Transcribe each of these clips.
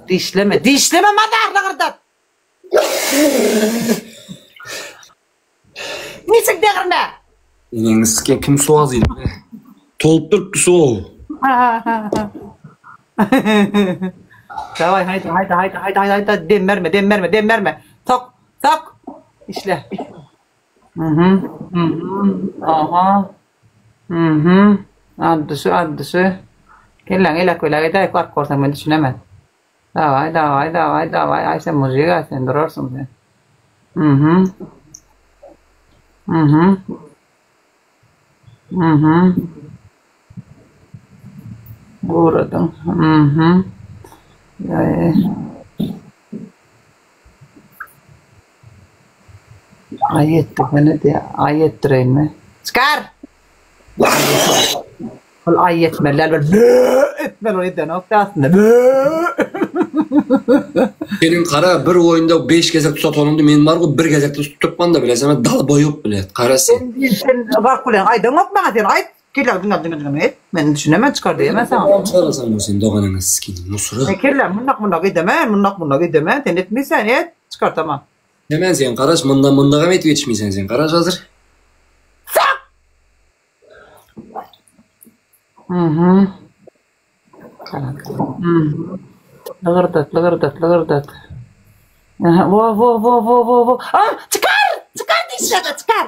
Dişleme, dişleme mazar lygyrdat. Niçik degirme? Eneňi siken kim su azydy be. Tolup durupdy su. Daway hayda hayda hayda hayda hayda hayda dem berme dem berme dem berme. Sok sok. İşle. Mhm. Mhm. Aha. Mhm. Addysy, addysy. Kelläňi elek-belek edäýip garyp görseň men düşünemen. Dawaý, dawaý, dawaý, dawaý, aý sen mužig-ä sen durarsyň sen. Mhm. Mhm. Mhm. Guradyň. Mhm. Ýaý. Aý etdirsene diýýär. Aý etdireýinmi? Çykar! Ol aý etmeli däl, bir bö etmeli ol edenok da aslynda. Bö. Seniň gara bir oýunda 5 gezek tutatanyňdy men bar go bir gezekde tutupman da bileseň dalboýup bilet gara sen. Sen sen bak bilen aýdaňok maňa sen aýt. Kelle diňe diňe diňe et. Men düşünemen çykar diýemän saňa. Sen çykararsan sen doganyňy sikin musury. Men kelle mundak mundak edemen, mundak mundak edemen. Sen etmeýsen et, çykar tamam. Hemen sen garaş mundan mundagam etip ýetişmeýsen sen garaş hazir. Sak! Mhm. Mhm. Lygyrdat, lygyrdat, lygyrdat. Aha, wo wo wo wo wo wo. Ah, çykar! Çykar dişlerde, çykar.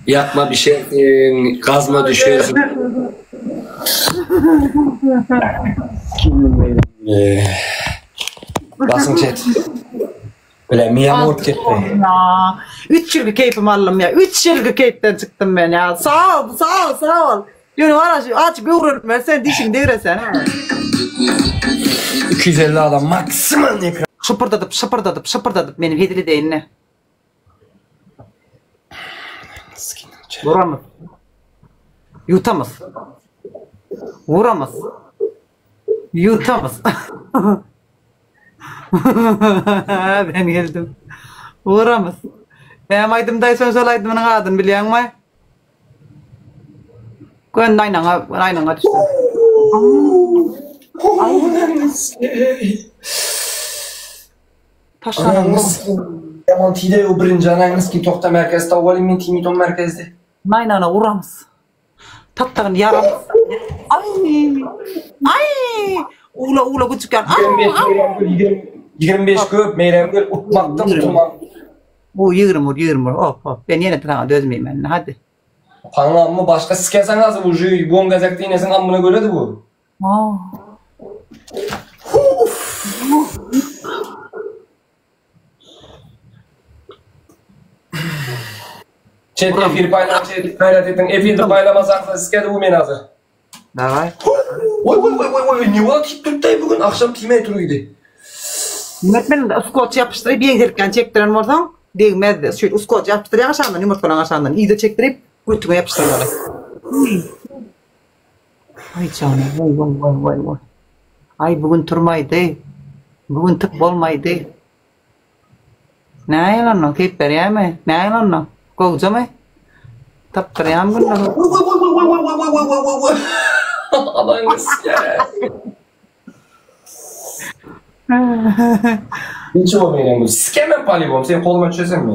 Ýakma bişersiň, gazma düşersiň. Basyň çet. Bile miýam urup ketdi. Üç ýylky keýpimi aldym ýa. Üç ýylky keýpden çykdym men ýa. Sag ol, sag ol, sag ol. Ýöne wara şu açyk öwrenmeli sen dişiňi degresen ha. 250 adam maksimal ekran. Şypyrdadyp, şypyrdadyp, şypyrdadyp meni hezil edeýin-le. Vuramyz. Ýutamyz. Vuramyz. Ýutamyz. Ben geldim. Vuramyz. Näme aýdym daýsan şol aýdymynyň adyny bilýäňmi? Gön naýnaňa, naýnaňa düşdüm. Anaňny sikin. Ýaman tide o birinji anaňny sikin tokta merkez tawwaly men timiton merkezde. Naýnana uramyz. Tapdagyny ýaramyz. Aý! Aý! Ula ula güjükýän. 25 köp Meýremgül utmakdan utulmak. Bu 20 ur 20 ur. Hop hop. Ben ýene saňa dözmeýmen. Hadi. Saňa amma başga sikerseň az uje 10 gezek diýneseň amyna göredi bu. Çet efir paýla çet gaýrat ediň efirde paýlamasaňyz sikedi bu meni hazir. Daway. Oý oý oý oý oý ne wagt tiýip durupdaý bu gün akşam tiýmey turuydy. Mertmen skoç ýapyşdyryp ýeňselkän çekdiren bolsaň degmezdi. Şeýle skoç ýapyşdyrýaň aşagyndan ýumurtgalaň aşagyndan yza çekdirip götüňe ýapyşdyrmaly. Aý jana waý waý waý waý waý. Aý bu gün turmaýdy. Bu gün tyk bolmaýdy. Nähili onda keýp berýärmi? Nähili onda? Gowjamy? Tapdyrýarmy günleri? Alaňyz Niçe bolmaýan bu? Sikemen polibom sen koluma düşesenmi?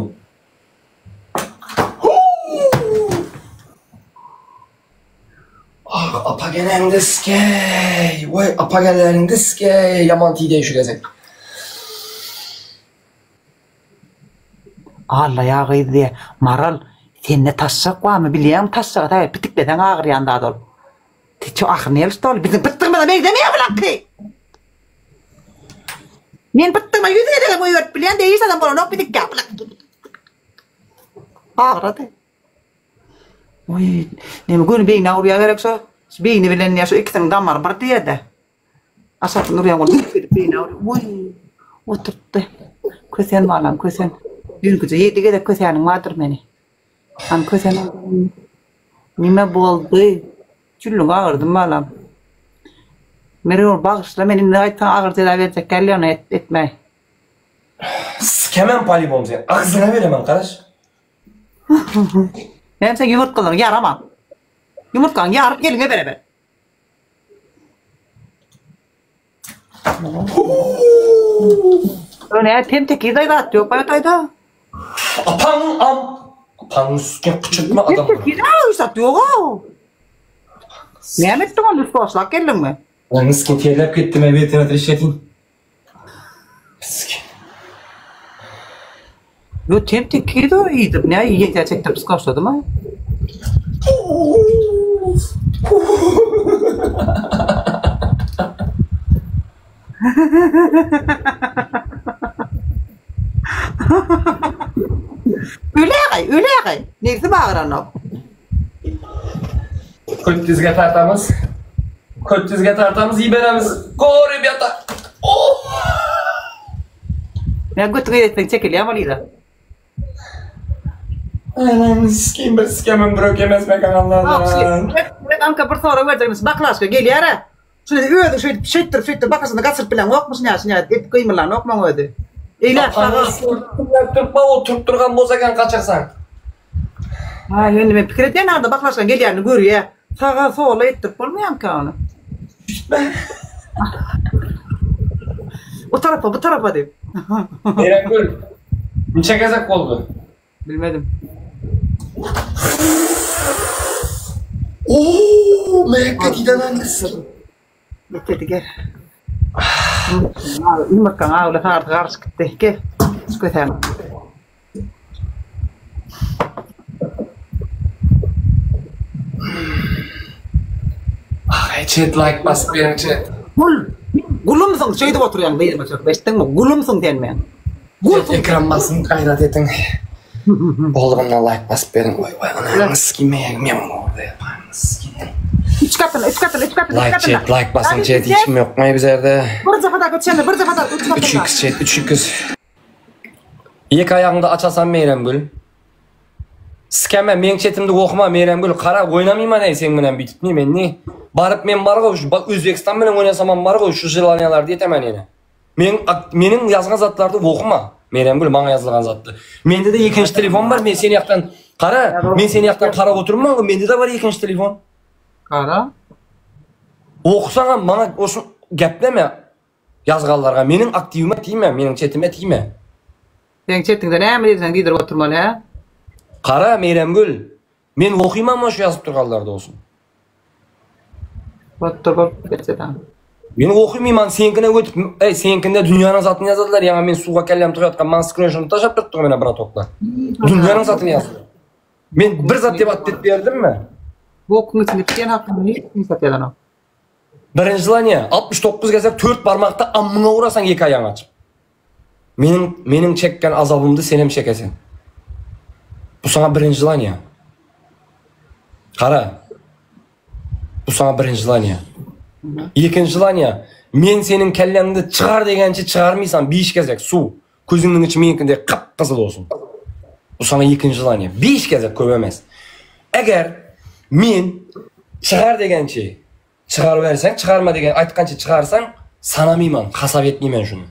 Ah, apa gelende skey. Vay apa gelende skey. Yaman tide şu gezek. Alla ýa gyz diýe. Maral, sende taşşak barmy? Bilýäňmi taşşaga sähel pitikleseň agyrýan zat ol. Ti ahyr nel ştol? Biziň pytdygymyza meňzemeýär bulaňky. Men pytdygyma ýüz gezegem goýberip bilýän, de hiç adam bolanok bizikkä. Agrady. Oý, neme göni beýnä urýa gerek şo. Şu beýni bilen ýa şu ikisiniň damary bir diýede. Aşakdan urýan bolup edip beýnä urýa. Oý, oturtdy. Kösen balam, kösen. Düýnküje ýedi gezek kösäniň bardyr meni. Hany kösen Nime boldy? Jüllüňi agyrdym balam. Merýol bagyşla men indi aýtsaň agyr jeza berjek däl ýöne etme. Sikemem polibom sen. Agzyňa beremen garaş. Näme sen ýumurtgalaryňy ýaraman. Ýumurtgaňy ýaryp eliňe bereber. Öne tem tekiz aý zat ýok baýat aýda. Apaň am apaň üstüne pyçyrtma adam. Tem tekiz aý zat ýok aw. Näme etdiň ony üstü başlap geldiňmi? Lan miskin terlep gitdim men ventilator işletin. Miskin. Yo tem tekiz o iýdirip näme ýeňsä çekdirip skoşladymy? Ölägay, ölägay. Nebsim agyranok. Köt dizge tartamyz. Köt dizge tartamyz iberemiz. Go rебята. Oh! Näme götüňe ýetseň çekilýämi ol yza? Anam sikim bir sikemim bir ökemez mekan Allah'dan. Evet Anka bir sorag berjekmiş. Baklaşka gelýär-ä. Şuny özi şeýdip şeýtdirip şeýtdirip bakasyny gaçyryp bileňokmyş nä şuny edip gymylanok maň özi. Eýläk saga. Turtma oturyp durgan bolsa eken gaçyrsaň. Ha indi men pikir edýän arada baklaşka gelýänini görýä. Saga sola etdirip bolmaýamyka ony? O tarapa bu tarapa diýip. Erengül niçe gezek boldy? Bilmedim. Oo, Mekka gidemem. Getirdi gel. Yumurtgaň awly sardy garyşyp gitdi. Gel. Şu kösäni. Ay chat like basyp beriň chat. Gul. Gulumsyň şeýdip oturýaň dyzyma çöküp eşitdiňmi? Gulumsyň sen meň. Gulsuň. Ekran basyň gaýrat ediň. Boldugyndan like basyp beriň. Oý oý anam sikmeýän men orada yaparım. Üç gatyna, üç gatyna, üç gatyna, üç Like gatyna. chat like basyň chat hiç kim ýokmy bizerde. Bir japada geçende, bir japada üç gatyna. 3x chat 3x. Ýeke aýagyňda açasan Meýremgül. Sikeme meň chatimde okuma Meýremgül kara oýnamyman eý seň bilen bitip ni men ni. Baryp men bargo şu Özbegistan bilen oýnasamam bargo şu jelaniýalarda ýetemen ýene. Men meniň ýazgan zatlarda okuma. Meýremgül maňa ýazylgan zatdy. Mende-de ikinji telefon bar men seni ýakdan gara men seni ýakdan karap oturman mende-de bar ikinji telefon. Gara. Okusaňam maňa oşun gepleme. Ýazganlarga meniň aktiwime tiýme, meniň çetime tiýme. Seň çetiňde näme diýseň diýdirip oturmaly hä? Gara Meýremgül, men okymam şu ýazyp durganlarda olsun. Bolupdyr bolupdyr geçedan. Men okymyman seňkine ötüp, eý seňkinde dünýäniň zatyny ýazadylar, ýaňa men suwa kelläm tygyatkan maňa skrinşotyny taşlap durupdyr mena bratoklar. Dünýäniň zatyny ýazdylar. Men bir zat diýip atlet berdimmi? Bokuň içinde pişen hakynda hiç kim zat ýazanok. Birinji zlaniýa, 69 gezek tört barmakda ammyňa urasaň ýeke aýagyňy açyp. Meniň meniň çekgen azabymdy senem çekesen. Bu saňa birinji zlaniýa. Gara. Bu saňa birinji zlaniýa. Ikinji zlaniýa, men seniň kelläňde çygar degençe çygarmysan biş gezek suw. Gözüňiň içi meňkinde gyp-gyzyl bolsun. Bu saňa ikinji zlaniýa. Biş gezek köp emes. Eger men çygar degençe çygaryberseň, çygarma degen aýtgança çygarsaň, sanamyman, hasap etmeýmen şuny.